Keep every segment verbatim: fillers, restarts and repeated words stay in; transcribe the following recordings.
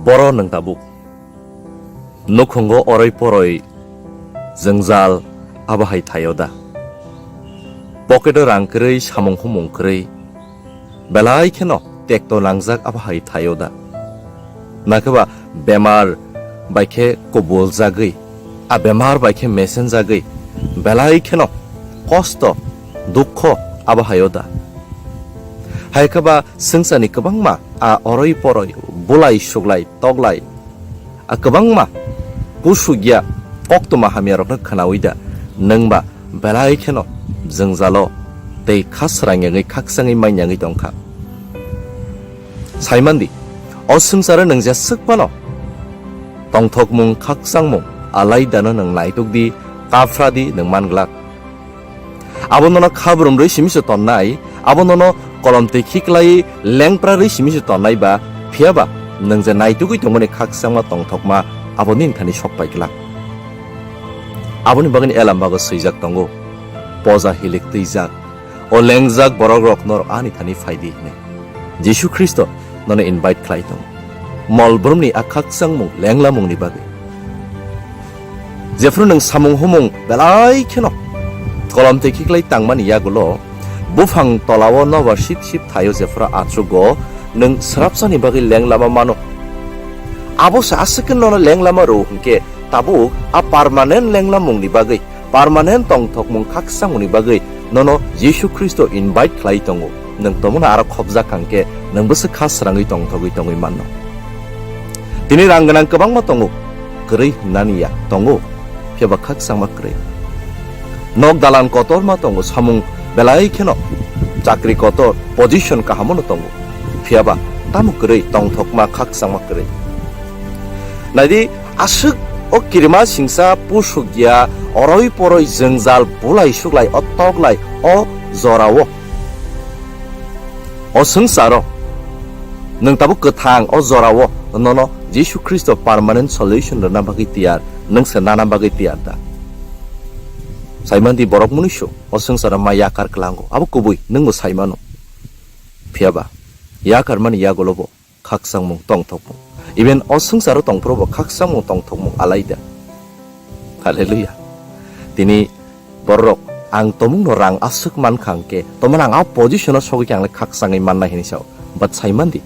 Poro nwng tabuk. Nukhungo oroi poroi jwngjal abo hai thaio da? Pocket-o rang kwrwi, samung humung kwrwi, belai kheno tekto nangjak abo hai thaio da? Nakhe ba bemar bai khe koboljagwi, a bemar bai khe mesenjagwi, belai kheno kosto, dukho abo haio da? Hai khe ba swngcharni kwbangma a oroi poroi, bulai suglai toklai, a kwbangma kusugya koktwma hamyarokno khwnawi da nwng ba belai kheno jwngjalo tei khasrang yangwi khaksangwi manyangwi tongkha? Saimandi, o swngcharo nwng jeswk phano tongthokmung, khakchangmung alaidano nwng naituk di, kaphra di nwng man glak. Abo nono khabrum rwi simi se tonnai, abo nono kolom twi khiklai lengpra rwi simi se tonnai ba, phiya ba nwng je naitugwi tongmani khakchangma tongthokma abo nini thani sok pai glak. Aboni bagwini Elam bago swijak tongo, poja hilik twijak, o lengjak borokrok norok ani thani phai di hwnwi. Jisu Khristo nono invite khlai tongo, mol brumni a khakchangmung lenglamungni bagwi. Jephru nwng samung humung belai kheno kolom twi khiklai tangmani yagulo, buphang tolao nobar sip sip thaio jephru achukgo, nwng srapsani bagwi lenglama mano. Abo se aswk khe nono lenglama rw hwnkhe, tabuk a permanent lenglamungni bagwi, permanent tongthokmung khakchangmungni bagwi nono Jisu Khristo invite khlai tongo. Nwng tomono aro khopjak kha hwnkhe, nwng bwswk kha srangwi tongthogwi tongwi manno. Tini rang gwnang kwbangma tongo, kwrwi hwnnani ya tongo, phiya ba khakchangma kwrwi. Nok dalan kotorma tongo, samung belai kheno chakri kotor, position kahamo no tongo, phiya ba tamo kwrwi tongthokma khakchangma kwrwi. Naidi, aswk o kirima singsa pusuk ya, oroi poroi jwngjal bulai suglai o toklai o jorao. O swngcharo nwng tabuk kwthang o jorao nono Jisu Khristo permanent solution rwna bagwi tiyar, nwng se nana bagwi tiyar da? Saimandi, borok mwnwiso o swngcharo ma yakar kwlango, abo kubui nwngbo saimano. Phiya ba yakarmani yagulo bo khakchangmung tongthokmung. Even o swngcharo tongphuru bo khakchangmung tongthokmung alaida. Hallelujah. Tini borok ang tomungno rang aswk mankha hwnkhe, tomon ang a position-o sogwi khe ang le khakchangwi mannai hinwi sao. But saimandi,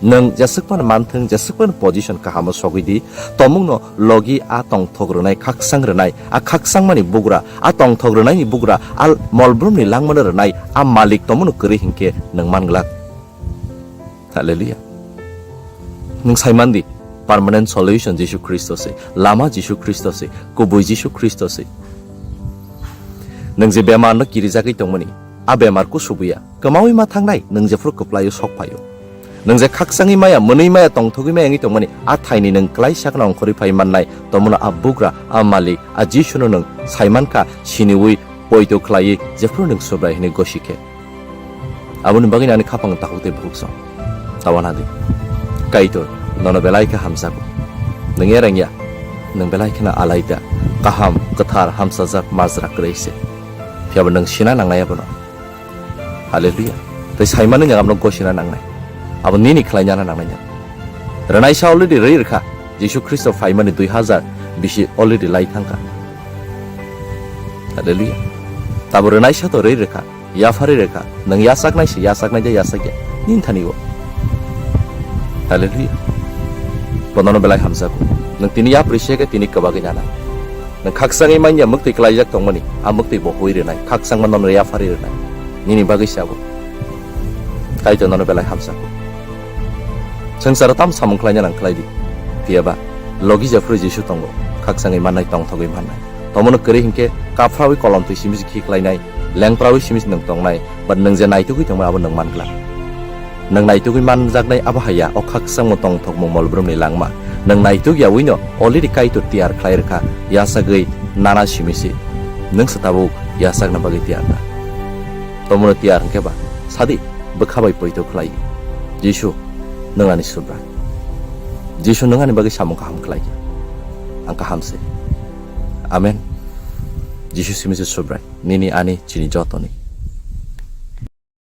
nwng jeswk phano manthwng, jeswk phano position kahamo sogwi di, tomungno logi a tongthok rwnai, khakchang rwnai, a khakchangmani bugra, a tongthok rwnaini bugra, a molbrumni langmano rwnai, a malik tomungno kwrwi hinkhe nwng manglak. Hallelujah. Nwng saimandi, permanent solution Jisu Khristo se, lama Jisu Khristo se, kubui Jisu Khristo se. Nwng je bemarno kirijagwi tongmani, a bemar kusubuya, kwmaui ma thangnai, nwng jephuru kwplaio sok phaio. Nwng je khakchangwi maya, mwnwi maya, tongthogwi maya wngwi tongmani, a thaini nwng klaisa kheno ongkhorwi phai mannai, tomono a bugra, a malik, a Jisuno nwng saimankha, siniui, poito khlaiwi, jephuru nwng Subrai hwnwi gosi khe. Aboni bagwi ani khapang takhuk tei bukhuk song. Tawana di. Kaitor, nono belai khe hamjago. Nwng ereng ya, nwng belai kheno alaida, kaham, kwthar, hamsajak, majra kwrwi se. Phiyaba nwng sina nangnai abono. Hallelujah. Tei saimano nwng abono gosina nangnai. Abo nini khlainani nangnai nwng. Rwnaisa already rwi rwkha. Jisu Khristo phaimani dui hazar bisi already lai thangkha. Hallelujah. Tabo rwnaisa to rwi rwkha. Yapharwi rwkha, nwng yachaknai se yachaknai de yachakya, nini thani o. Hallelujah. Bonono belai hamjago. Nwng tini yapri se khe tini kwbagwi nana. Nwng khakchangwi manya mwktwi klaijak tongmani, a mwktwi bo hui rwnai, khakchangma nono yapharwi rwnai. Nini bagwi se abo. Kaitor nono belai hamjago. Swngcharo tam samung khlaina nang khlai di. Phiyaba, logi jephru Jisu tongo, khakchangwi mannai, tongthogwi mannai. Tomono kwrwi hinkhe, kaphrawi kolom twi simi se khiklainai, lengprawi simi se nwng tongnai, but nwng je naitugwi tongmani abo nwng man glak. Nwng naitugwi manjaknai abo haiya, o khakchangma tongthokmung molbrumni langma. Nwng naitugya wino already Kaitor tiyar khlai rwkha, yachagwi nana simi se. Nwng se tabuk yachakna bagwi tiyar na. Tomono tiyar hinkhe ba, sadi, bwkha bai poito khlai. Jisu, nwng ani Subrai. Jisu, nwng ani bagwi samung kaham khlai. Ang kaham se. Amen. Jisu simi se Subrai. Nini ani chini jotoni.